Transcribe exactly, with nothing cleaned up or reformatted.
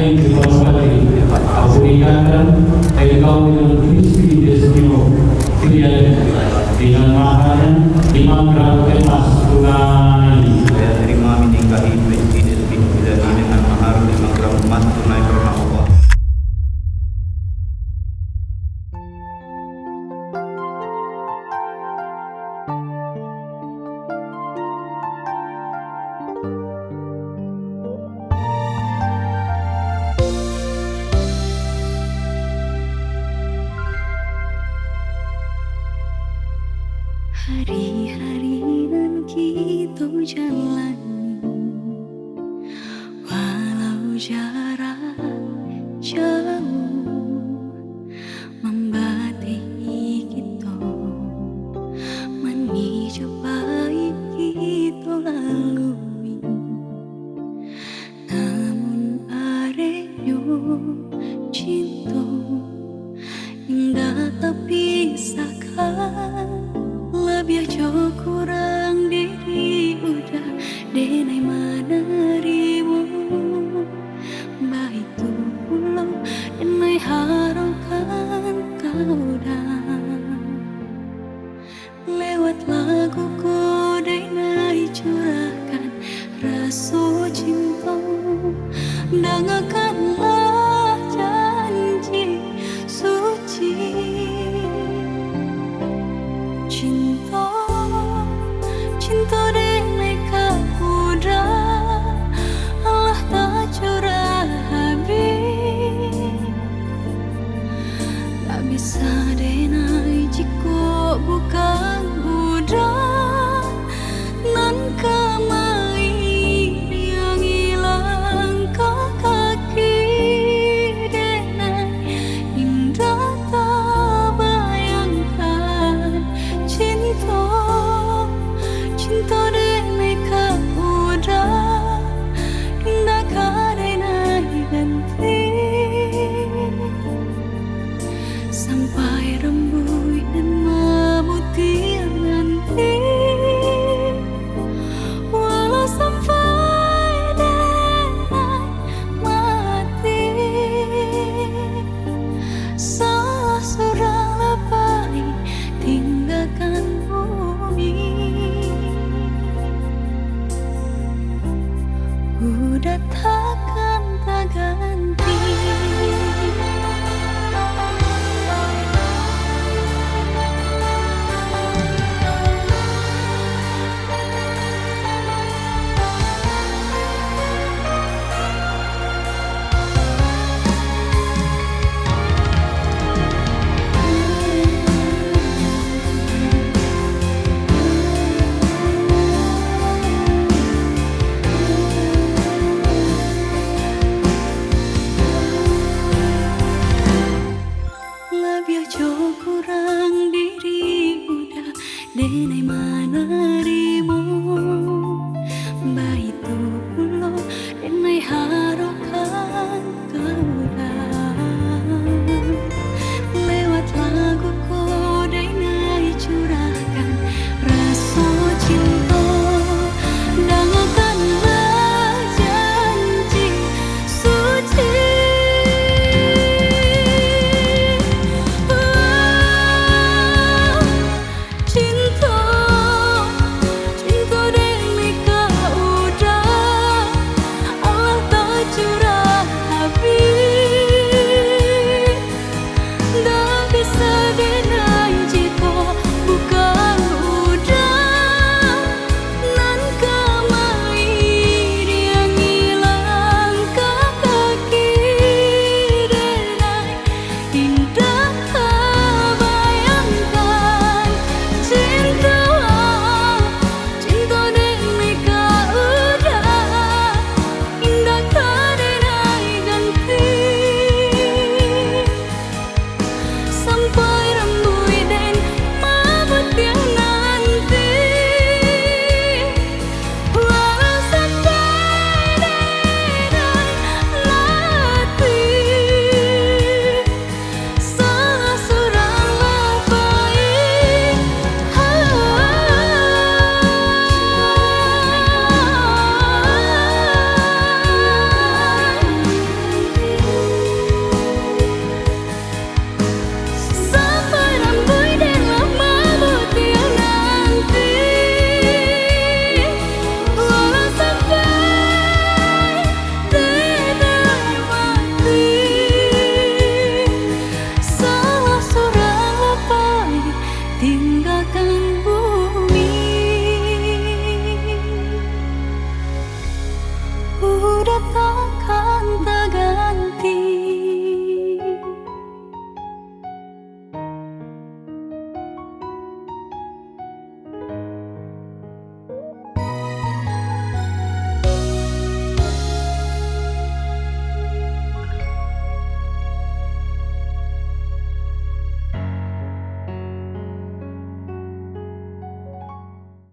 Yang dihormati, aku nikahkan engkau dengan Kristi Destinio Priadi dengan maharnya lima gram emas tunai. Saya terima menikahi Kristi Destinio Priadi dengan mahar lima gram emas tunai karena Allah. Hari-hari nan kito jalani, walau jarak jauh, mambatahi kito, manih jo pahik kito lalui. Namun areknyo cinto indak tapisahkan, labiah jo kurang diri Uda denai manarimo. Baitu pulo denai harokan kau Da. Lewat lagu ko denai curahkan raso cinto, dangakanlah janji suci. Cinto, cinto denai ka Uda, alah tacurah abih. Tak bisa denai jikok bukan Uda nan ka mairiangi langkah kaki denai. Indak tabayangkan cinto, cinto denai ka Uda, indak ka denai ganti. Sampai rambuik nan mamutiang nanti, walau sampai denai mati, salah surang lah pai tinggakan bumi. Uda takkan taganti.